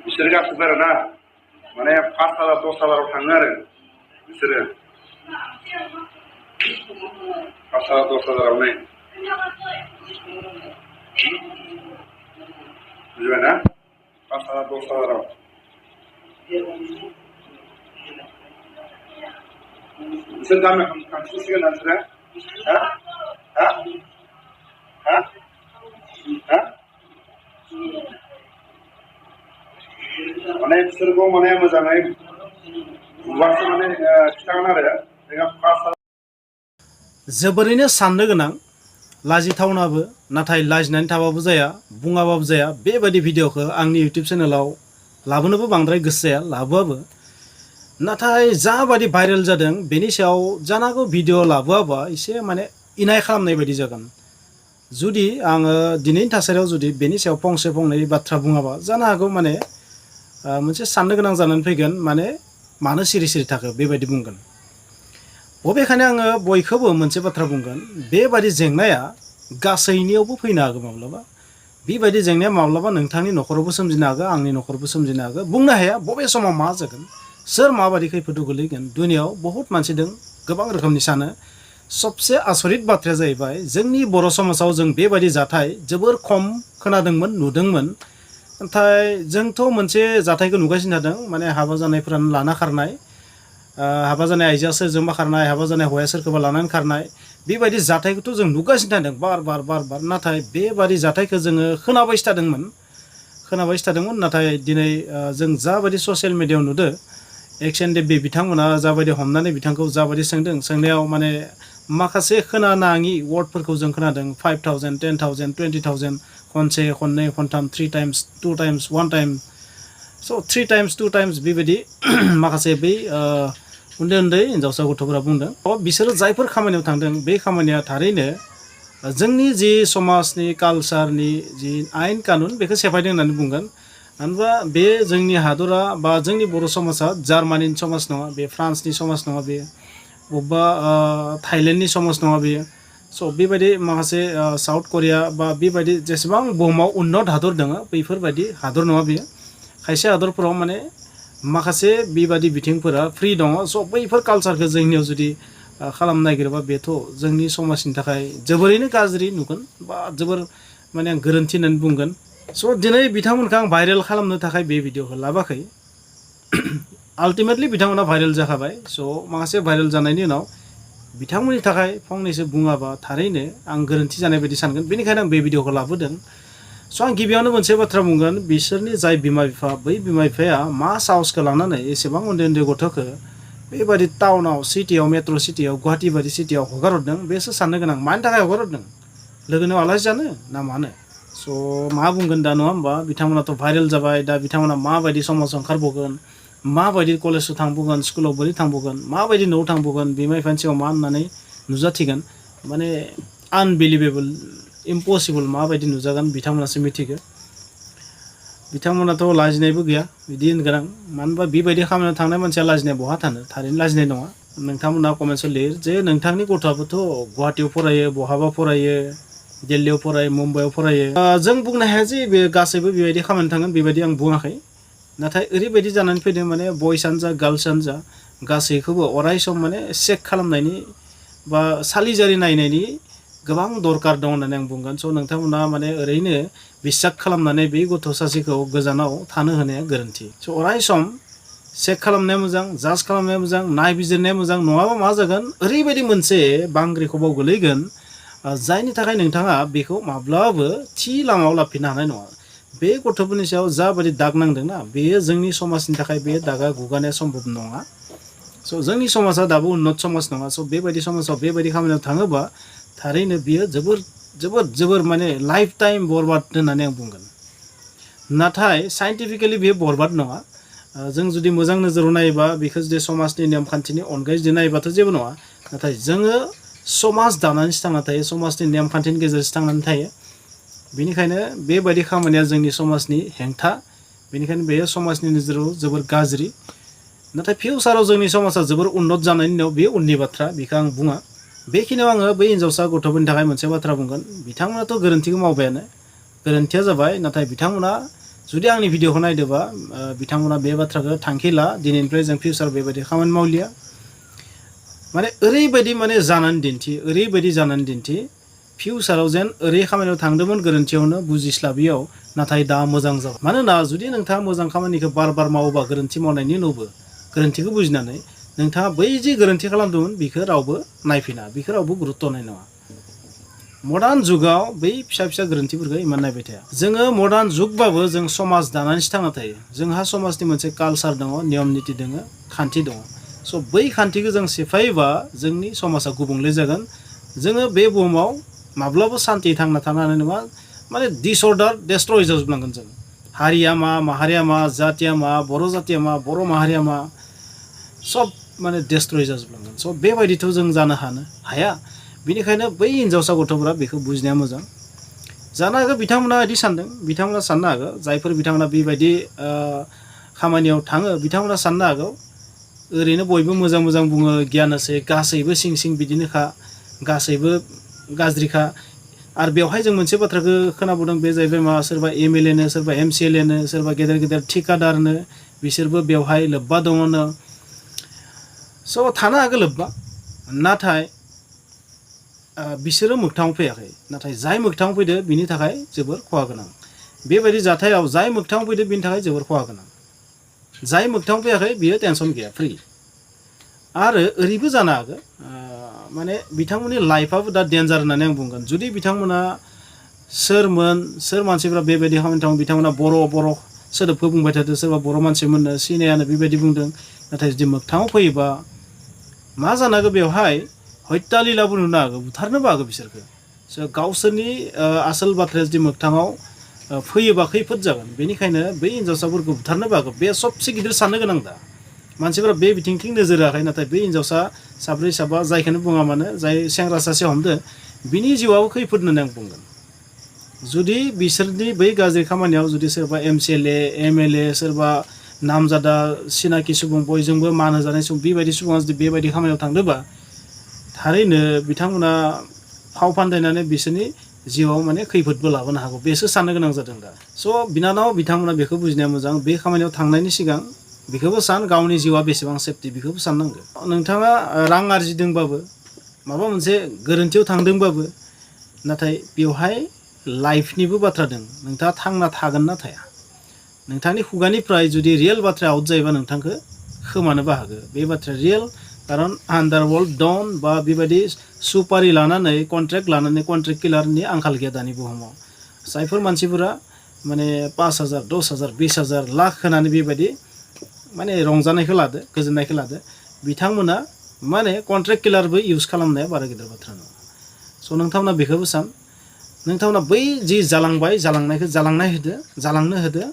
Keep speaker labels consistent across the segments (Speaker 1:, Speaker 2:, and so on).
Speaker 1: बिसोर गासिबो आरो ना माने 5,000 10,000 थाङो आरो बिसोरो 5,000 10,000 नै बुझबाय ना 5,000 10,000 बिसोर गामियाव थांसिगोन नोंसोरो हा हा हा हा माने बिसोरखौ माने मोजाङै बुंबासो माने खिथागोन आरो जोंहा 5,000
Speaker 2: जोबोरैनो साननो गोनां लाजिथावनाबो नाथाय लाजिनानै थाबाबो जाया बुङाबाबो जाया बेबायदि भिडिअखौ आंनि इउटिउब चेनेलाव लाबोनोबो बांद्राय गोसो जाया लाबोआबो नाथाय जाबादि भाइरेल जादों बेनि सायाव जानांगौ भिडिअ लाबोआबा एसे माने इनाय खालामनाय बायदि जागोन जुदि आङो दिनैनि थासारियाव जुदि बेनि सायाव फंसे फंनै बाथ्रा बुङाबा जानो हागौ माने मोनसे साननो गोनां जानानै फैगोन माने मानो सिरि सिरि थाखो बेबायदि बुंगोन बबेखानि आङो बयखौबो मोनसे बाथ्रा बुंगोन बेबायदि जेंनाया गासैनियावबो फैनो हागौ माब्लाबा बेबायदि जेंनाया माब्लाबा नोंथांनि न'खरावबो सोमजिनो हागौ आंनि न'खरावबो सोमजिनो हागौ बुंनो हाया बबे समाव मा जागोन सोर माबायदि खैफोदाव गोलैगोन दुनियाव बहुत मानसि दं गोबां रोखोमनि सानो सबसे आसरित बाथ्राया जाहैबाय जोंनि बर' समाजाव जों बेबायदि जाथाय जोबोर खम खोनादोंमोन नुदोंमोन नाथाय जोंथ' मोनसे जाथायखौ नुगासिनो थादों माने हाबा जानायफोरानो लाना खारनाय हाबा जानाय आइजोआ सोरजोंबा खारनाय हाबा जानाय हौवाया सोरखौबा लानानै खारनाय बेबायदि जाथायखौथ' जों नुगासिनो थादों बार बार नाथाय बेबायदि जाथायखौ जोङो खोनाबायसो थादोंमोन नाथाय दिनै जों जाबायदि ससियेल मिडियायाव नुदों एक्सन देबि बिथांमोना जाबायदि हमनानै बिथांखौ जाबायदि सोंनायाव माने माखासे खोनानाङि वार्डफोरखौ जों खोनादों 5,000 10,000 20,000 खनसे खननै खनथाम 3 टाइम्स 2 टाइम्स 1 टाइम स' 3 टाइम्स 2 टाइम्स बेबायदि माखासे बै उन्दै उन्दै हिन्जावसा गथ'फोरा बुंदों बिसोरो जायफोर खामानियाव थांदों बे खामानिया थारैनो जोंनि जि समाजनि कालचारनि जि आयेन कानुन बेखौ सेफायदों होननानै बुंगोन मानोबा बे जोंनि हादरा बा जोंनि बर' समाजा जार्मानिनि समाज नङा बे फ्रान्सनि समाज नङा बे बबेबा थाइलेण्डनि समाज नङा बेयो स' बेबायदि माखासे साउथ करिया बा बेबायदि जेसेबां बुहुमाव उन्नत हादर दङ बैफोरबायदि हादर नङा बेयो खायसे हादरफोराव माने माखासे बेबायदि बिथिंफोरा फ्रि दङ स' बैफोर कालचारखौ जोंनियाव जुदि खालामनो नागिरोबा बेथ' जोंनि समाजनि थाखाय जोबोरैनो गाज्रि नुगोन बा जोबोर माने आं गोरोन्थि होननानै बुंगोन स' दिनै बिथांमोनखौ आं भाइरेल खालामनो थाखाय बे भिडिअखौ लाबोआखै आल्टिमेटलि बिथांमोना भाइरेल जाखाबाय स' माखासे भाइरेल जानायनि उनाव बिथांमोननि थाखाय फंनैसो बुङाबा थारैनो आं गोरोन्थि जानाय बायदि सानगोन बेनिखायनो आं बे भिडिअखौ लाबोदों स' आं गिबियावनो मोनसे बाथ्रा बुंगोन बिसोरनि जाय बिमा बिफा बै बिमा बिफाया मा साहसखौ लानानै एसेबां उन्दै उन्दै गथ'खौ बेबायदि टाउनाव सिटियाव मेट्र' सिटियाव गुवाहाटि बायदि सिटियाव हगार हरदों बेसो साननो गोनां मानि थाखाय हगार हरदों लोगोनाव आलासि जानो ना मानो स' मा बुंगोन दा नङा होमबा बिथांमोनाथ' भाइरेल जाबाय दा बिथांमोना माबायदि समाजाव ओंखारबावगोन माबायदि कलेजाव थांबावगोन स्कुलाव बोरै थांबावगोन माबायदि न'आव थांबावगोन बिमा बिफानि सिगाङाव मा होननानै नुजाथिगोन माने आनबिलिभेबल इम्पसिबल माबायदि नुजागोन बिथांमोनासो मिथिगो बिथांमोनाथ' लाजिनायबो गैया बिदि होनगोन आं मानो होनबा बेबायदि खामानियाव थांनाय मानसिया लाजिनाय बहा थानो थारैनो लाजिनाय नङा नोंथांमोना कमेन्टआव लिर जे नोंथांनि गथ'आबोथ' गुवाहाटियाव फरायो बहाबा फरायो दिल्लीयाव फरायो मुम्बाइआव फरायो जों बुंनो हाया जे बे गासैबो बेबायदि खामानि थांगोन बेबायदि आं बुङाखै नाथाय ओरैबायदि जानानै फैदों माने बयसआनो जा गार्लसआनो जा गासैखौबो अराय सम माने चेक खालामनायनि बा सालिजारि नायनायनि गोबां दरकार दं होननानै आं बुंगोन स' नोंथांमोना माने ओरैनो बिसास खालामनानै बे गथ' सासेखौ गोजानाव थानो होनाया गोरोन्थि स' अराय सम चेक खालामनाया मोजां जाज खालामनाया मोजां नायबिजिरनाया मोजां नङाबा मा जागोन ओरैबायदि मोनसे बांग्रिखबाव गोलैगोन जायनि थाखाय नोंथाङा बेखौ माब्लाबाबो थि लामायाव लाबोफिननो हानाय नङा बे गथ'फोरनि सायाव जाबायदि दाग नांदोंना बेयो जोंनि समाजनि थाखाय बे दागा गुगानाया सम्भब नङा स' जोंनि समाजा दाबो उन्नत समाज नङा स' बेबायदि समाजाव बेबायदि खामानियाव थाङोबा थारैनो बियो जोबोर माने लाइफ टाइम बरबाद होननानै आं बुंगोन नाथाय साइन्टिफिकेलि बेयो बरबाद नङा जों जुदि मोजां नोजोराव नायोबा बेखौ जुदि समाजनि नेमखान्थिनि अनगायै जुदि नायोबाथ' जेबो नङा नाथाय जोङो समाज दानानैसो थांना थायो समाजनि नेमखान्थिनि गेजेरजों थांनानै थायो बेनिखायनो बेबायदि खामानिया जोंनि समाजनि हेंथा बेनिखायनो बे समाजनि नोजोराव जोबोर गाज्रि नाथाय फिउचाराव जोंनि समाजा जोबोर उन्नत जानायनि उनाव बे उननि बाथ्रा बेखौ आं बुङा बेखिनियाव आङो बै हिनजावसा गथ'फोरनि थाखाय मोनसे बाथ्रा बुंगोन बिथांमोनाथ' गोरोन्थिखौ मावबायानो गोरोन्थिया जाबाय नाथाय बिथांमोना जुदि आंनि भिडिअखौ नायदोंबा बिथांमोना बे बाथ्राखौ थांखि ला दिनैनिफ्राय जों फिउचाराव बेबायदि खामानि मावलिया माने ओरैबायदि माने जानानै दिन्थि फिउचाराव जेन ओरै खामानियाव थांदोंमोन गोरोन्थियावनो बुजिस्लाबियाव नाथाय दा मोजां जाबाय मानोना जुदि नोंथाङा मोजां खामानिखौ बार मावोबा गोरोन्थि मावनायनि उनावबो गोरोन्थिखौ बुजिनानै नोंथाङा बै जि गोरोन्थि खालामदोंमोन बेखौ रावबो नायफिना बेखौ रावबो गुरुत्त' होनाय नङा मडार्न जुगाव बै फिसा गोरोन्थिफोरखौ इमान नायबाय थाया जोङो मडार्न जुगबाबो जों समाज दानानैसो थांना थायो जोंहा समाजनि मोनसे कालचार दङ नियम निति दङ खान्थि दङ स' बै खान्थिखौ जों सिफायोबा जोंनि समाजा गुबुंले जागोन जोङो बे बुहुमाव माब्लाबा शान्ति थांना थानो हानाय नङा माने डिसअर्डार डेस्ट्रय जाजोबनांगोन जों हारिया मा माहारिया मा जातिया मा बर' जातिया मा बर' माहारिया मा सब माने डेस्ट्रय जाजोबनांगोन स' बेबायदिथ' जों जानो हाया बेनिखायनो बै हिनजावसा गथ'फोरा बेखौ बुजिनाया मोजां जानो हागौ बिथांमोना बिदि सानदों बिथांमोना साननो हागौ जायफोर बिथांमोना बेबायदि खामानियाव थाङो बिथांमोना साननो हागौ ओरैनो बयबो मोजां बुङो गियान होसै गासैबो सिं बिदिनोखा गासैबो गाज्रिखा आरो बेवहाय जों मोनसे बाथ्राखौ खोनाबोदों बे जाहैबाय मा सोरबा MLA नो सोरबा MCLA नो सोरबा गेदेर ठिकादारनो बिसोरबो बेवहाय लोब्बा दङनो स' थानो हागौ लोब्बा नाथाय बिसोरो मोगथाङाव फैयाखै नाथाय जाय मोगथाङाव फैदो बिनि थाखाय जोबोर खहा गोनां बेबायदि जाथायाव जाय मोगथाङाव फैदो बिनि थाखाय जोबोर खहा गोनां जाय मोगथाङाव फैयाखै बियो टेनसन गैया फ्रि आरो ओरैबो जानो हागौ माने बिथांमोननि लाइफआबो दा डेन्जार होननानै आं बुंगोन जुदि बिथांमोना सोर मानसिफ्रा बेबायदि खामानि थाङो बिथांमोना बर' सोदोबखौ बुंबाय थादों सोरबा बर' मानसिमोननो सिनायानो बेबायदि बुंदों नाथाय जुदि मोगथाङाव फैयोबा मा जानो हागौ बेवहाय हत्या लीलाबो नुनो हागौ बुथारनोबो हागौ बिसोरखौ गावसोरनि आसोल बाथ्राया जुदि मोगथाङाव फैयोबा खैफोद जागोन बेनिखायनो बै हिनजावसाफोरखौ बुथारनोबो हागौ बे सबसे गिदिर साननो गोनां दा मानसिफोरा बे बिथिंथिं नोजोर होआखै नाथाय बै हिनजावसा साब्रै साबा जायखौनो बुङा मानो जाय सेंग्रा सासे हमदो बिनि जिउआव खैफोद होननानै आं बुंगोन जुदि बिसोरनि बै गाज्रि खामानियाव जुदि सोरबा MCLA MLA सोरबा नामजादा सिनाखि सुबुं बयजोंबो मान होजानाय सुबुं बेबायदि सुबुङा जुदि बेबायदि खामानियाव थांदोंबा थारैनो बिथांमोना फाव फान्दायनानै बिसोरनि जिउआव माने खैफोदबो लाबोनो हागौ बेसो साननो गोनां जादों दा स' बिनानाव बिथांमोना बेखौ बुजिनाया मोजां बे खामानियाव थांनायनि सिगां बेखौबो सान गावनि जिउआ बेसेबां सेफटि बेखौबो साननांगौ नोंथाङा रां आरजिदोंबाबो माबा मोनसे गोरोन्थियाव थांदोंबाबो नाथाय बेवहाय लाइफनिबो बाथ्रा दं नोंथाङा थांना थागोन ना थाया नोंथांनि खुगानिफ्राय जुदि रियेल बाथ्राया आउट जायोबा नोंथांखौ खोमानोबो हागौ बे बाथ्राया रियेल खारन आन्डारवर्ल्ड डन बा बेबायदि सुपारि लानानै कन्ट्रेक्ट किलारनि आंखाल गैया दानि बुहुमाव जायफोर मानसिफोरा माने 5,000 10,000 20,000 लाख होनानै बेबायदि माने रंजानायखौ लादो गोजोननायखौ लादो बिथांमोना माने कन्ट्रेक्ट किलारबो इउज खालामनाया बारा गिदिर बाथ्रा नङा स' नोंथांमोना बेखौबो सान नोंथांमोना बै जि जालांनायखौ जालांनो होदो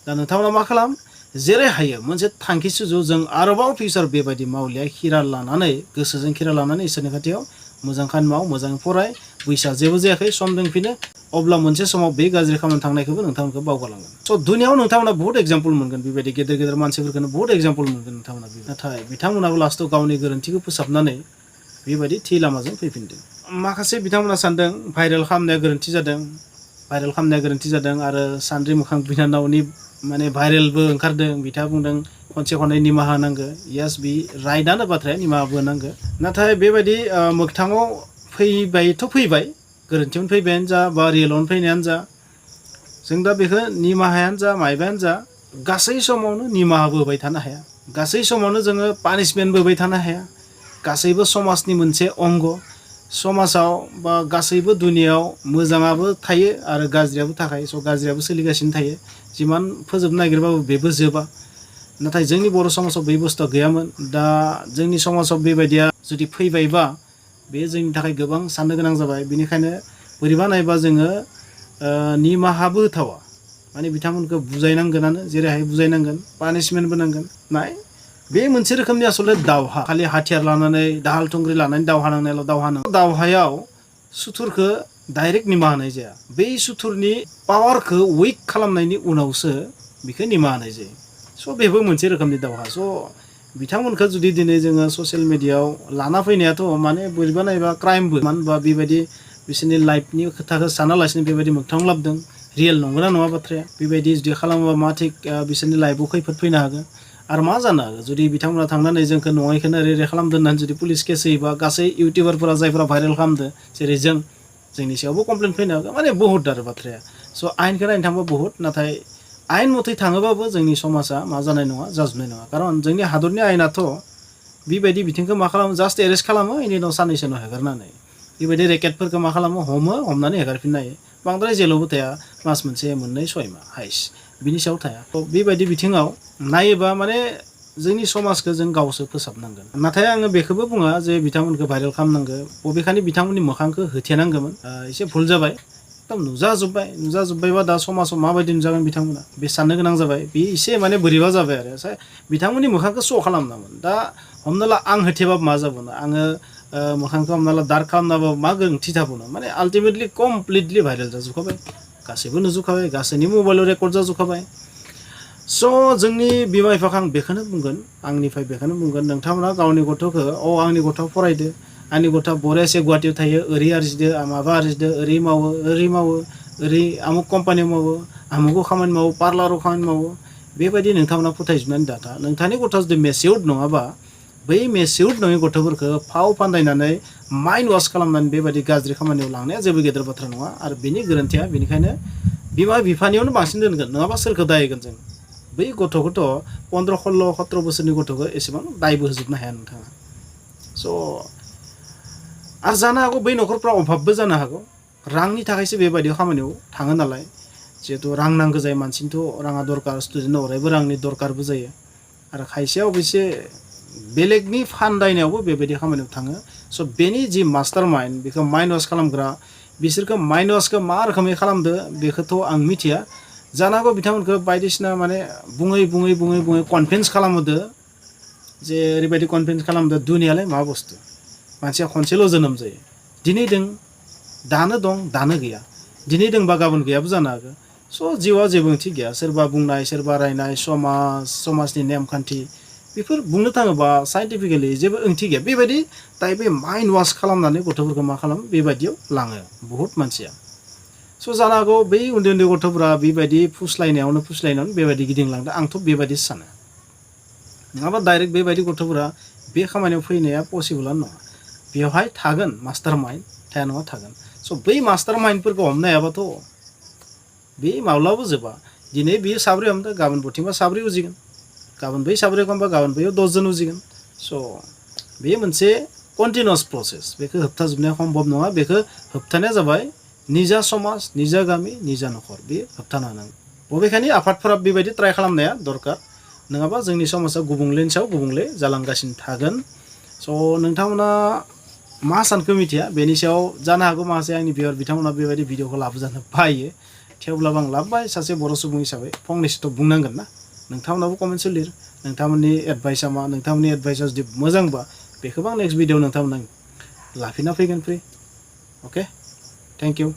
Speaker 2: दा नोंथांमोना मा खालाम जेरै हायो मोनसे थांखि सुजु जों आरोबाव फिउचार बेबायदि मावलिया गोसोजों खिरा लानानै इसोरनि खाथियाव मोजां खामानि माव मोजां फराय बैसोआ जेबो जायाखै सम दंफिनो अब्ला मोनसे समाव बे गाज्रि खामानि थांनायखौबो नोंथांमोनखौ बावगारलांगोन स' दुनियाव नोंथांमोना बहुत एग्जाम्पल मोनगोन बेबायदि गेदेर मानसिफोरखौनो बहुत एग्जाम्पल मोनगोन नोंथांमोना नाथाय बिथांमोनाबो लास्टआव गावनि गोरोन्थिखौ फोसाबनानै बेबायदि थि लामाजों फैफिनदों माखासे बिथांमोना सानदों भाइरेल खालामनाया गोरोन्थि जादों आरो सान्द्रि मोखां बिनानावनि माने भाइरेलबो ओंखारदों बिथाङा बुंदों खनसे खननै निमाहा नांगौ यास बि राइटआनो बाथ्राया निमाहाबो नांगौ नाथाय बेबायदि मोगथाङाव फैबाय गोरोन्थियावनो फैबायानो जा बा रियेलावनो फैनायानो जा जों दा बेखौ निमाहायानो जा मायबायानो जा गासै समावनो निमाहाबो होबाय थानो हाया गासै समावनो जोङो पानिशमेन्टबो होबाय थानो हाया गासैबो समाजनि मोनसे अंग समाजाव बा गासैबो दुनियाव मोजाङाबो थायो आरो गाज्रियाबो थाखायो स' गाज्रियाबो सोलिगासिनो थायो जिमान फोजोबनो नागिरबाबो बेबो जोबा नाथाय जोंनि बर' समाजाव बे बुस्थुआ गैयामोन दा जोंनि समाजाव बेबायदिया जुदि फैबायबा बे जोंनि थाखाय गोबां साननो गोनां जाबाय बेनिखायनो बोरैबा नायबा जोङो निमाहाबो होथावा माने बिथांमोनखौ बुजायनांगोनानो जेरैहाय बुजायनांगोन पानिशमेन्टबो नांगोन बे मोनसे रोखोमनि आसलते दावहा खालि हाथियार लानानै दाहाल थुंग्रि लानानै दावहा नांनायल' दावहायाव सुथुरखौ डाइरेक्ट निमाहा होनाय जाया बै सुथुरनि पावारखौ उइक खालामनायनि उनावसो बेखौ निमाहा होनाय जायो स' बेबो मोनसे रोखोमनि दावहा स' बिथांमोनखौ जुदि दिनै जोङो ससियेल मिडियायाव लाना फैनायाथ' माने बोरैबा नायबा क्राइमबो मानो होनबा बेबायदि बिसोरनि लाइफनि खोथाखौ सानालासिनो बेबायदि मोगथां लाबोदों रियेल नंगौना नङा बाथ्राया बेबायदि जुदि खालामोबा मा थिग बिसोरनि लाइफआव खैफोद फैनो हागोन आरो मा जानो हागौ जुदि बिथांमोना थांनानै जोंखौ नङैखौनो ओरै खालामदों होननानै जुदि पुलिस केस होयोबा गासै इउटिउबारफोरा जायफोरा भाइरेल खालामदो जेरै जोंनि सायावबो कमप्लेन फैनो हागौ माने बहुद आरो बाथ्राया स' आयेनखौ नायनो थांबा बहुद नाथाय आयेन मथै थाङोबाबो जोंनि समाजा मा जानाय नङा जाजोबनाय नङा खारन जोंनि हादरनि आयेनाथ' बेबायदि बिथिंखौ मा खालामो जास्ट एरेस्ट खालामो बेनि उनाव साननैसो उनाव हेगारनानै बेबायदि रेकेटफोरखौ मा खालामो हमनानै हेगारफिननो हायो बांद्राय जेलावबो थाया मास मोनसे मोननै 6 माह हाइस बिनि सायाव थाया बेबायदि बिथिङाव नायोबा माने जोंनि समाजखौ जों गावसो फोसाबनांगोन नाथाय आङो बेखौबो बुङा जे बिथांमोनखौ भाइरेल खालामनांगौ बबेखानि बिथांमोननि मोखांखौ होथेनांगौमोन एसे भुल जाबाय एकदम नुजाजोब्बायबा दा समाजाव माबायदि नुजागोन बिथांमोना बे साननो गोनां जाबाय बे एसे माने बोरैबा जाबाय आरो बिथांमोननि मोखांखौ श' खालामनांगोन दा हमना ला आं होथेबाबो मा जाबावनो आङो मोखांखौ हमना ला डार्क खालामनाबाबो मा गोनांथि थाबावनो माने आल्टिमेटलि कमप्लिटलि भाइरेल जाजोबखाबाय गासैबो नुजोबखाबाय गासैनि मबाइलाव रेकर्ड जाजोबखाबाय स' जोंनि बिमा बिफाखौ आं बेखौनो बुंगोन आंनिफ्राय बेखौनो बुंगोन नोंथांमोना गावनि गथ'खौ आंनि गथ'आ फरायदो आंनि गथ'आ बर'ह एसे गुवाहाटियाव थायो ओरै आरजिदो माबा आरजिदो ओरै मावो ओरै आमुक कम्पानियाव मावो आमुकआव खामानि मावो पार्लाराव खामानि मावो बेबायदि नोंथांमोना फोथायजोबनानै डाटा नोंथांनि गथ'आ जुदि मेचिउर्ड नङाबा बै मेचिउर्ड नङै गथ'फोरखौ फाव फान्दायनानै माइन्ड वाश खालामनानै बेबायदि गाज्रि खामानियाव लांनाया जेबो गेदेर बाथ्रा नङा आरो बेनि गोरोन्थिया बेनिखायनो बिमा बिफानियावनो बांसिन दोनगोन नङाबा सोरखौ दाय होगोन जों बै गथ'खौथ' 15-16-17 बोसोरनि गथ'खौ एसेबां दायबो होजोबनो हाया नोंथाङा स' आरो जानो हागौ बै न'खरफ्रा अभाबबो जानो हागौ रांनि थाखायसो बेबायदि खामानियाव थाङो नालाय जिहेतु रां नांगौ जायो मानसिनोथ' राङा दरकार स्टुडेन्टनो अरायबो रांनि दरकारबो जायो आरो खायसेयाव अबयसे बेलेगनि फान्दायनायावबो बेबायदि खामानियाव थाङो स' बेनि जि मास्टार माइन्ड बेखौ माइन्ड वाश खालामग्रा बिसोरखौ माइन्ड वाशखौ मा रोखोमै खालामदो बेखौथ' आं मिथिया जानो हागौ बिथांमोनखौ बायदिसिना माने बुङै कनभिन्स खालामहोदो जे ओरैबायदि कनभिन्स खालामदो दुनियालाय मा बुस्थु मानसिया खनसेल' जोनोम जायो दिनै दं दानो दं दानो गैया दिनै दंबा गाबोन गैयाबो जानो हागौ स' जिउआ जेबो ओंथि गैया सोरबा बुंनाय सोरबा रायनाय समाजनि नेमखान्थि बेफोर बुंनो थाङोबा साइन्टिफिकेलि जेबो ओंथि गैया बेबायदि दायो बे माइन्ड वाश खालामनानै गथ'फोरखौ मा खालामो बेबायदियाव लाङो बहुद मानसिया स' जानो हागौ बै उन्दै उन्दै गथ'फोरा बेबायदि फुस्लायनायावनो बेबायदि गिदिंलांदों आंथ' बेबायदि सानो नङाबा डाइरेक्ट बेबायदि गथ'फोरा बे खामानियाव फैनाया पसिबोलानो नङा बेवहाय थागोन मास्टार माइन्ड थाया नङा थागोन स' बै मास्टार माइन्डफोरखौ हमनो हायाबाथ' बे माब्लाबो जोबा दिनै बेयो साब्रै हमदों गाबोन बथिंबा साब्रै उजिगोन गाबोन बै साब्रै खमबा गाबोन बैयाव 10 जन उजिगोन स' बे मोनसे कन्टिनिउस प्रसेस बेखौ होबथाजोबनाया सम्भब नङा बेखौ होबथानाया जाबाय निजा समाज निजा गामि निजा न'खर बे होबथानो हानांगोन बबेखानि आफादफोरा बेबायदि ट्राय खालामनाया दरकार नङाबा जोंनि समाजा गुबुंलेनि सायाव गुबुंले जालांगासिनो थागोन स' नोंथांमोना मा सानखो मिथिया बेनि सायाव जानो हागौ माखासे आंनि बिहार बिथांमोना बेबायदि भिडिअखौ लाबोजानो बायो थेवब्लाबो आं लाबोबाय सासे बर' सुबुं हिसाबै फंनैसोथ' बुंनांगोन ना नोंथांमोनाबो कमेन्टसआव लिर नोंथांमोननि एडभाइसआ मा नोंथांमोननि एडभाइसआ जुदि मोजांबा बेखौबो आं नेक्स्ट भिडिअ नोंथांमोना लाफिना फैगोन फ्रि अके थेंक इउ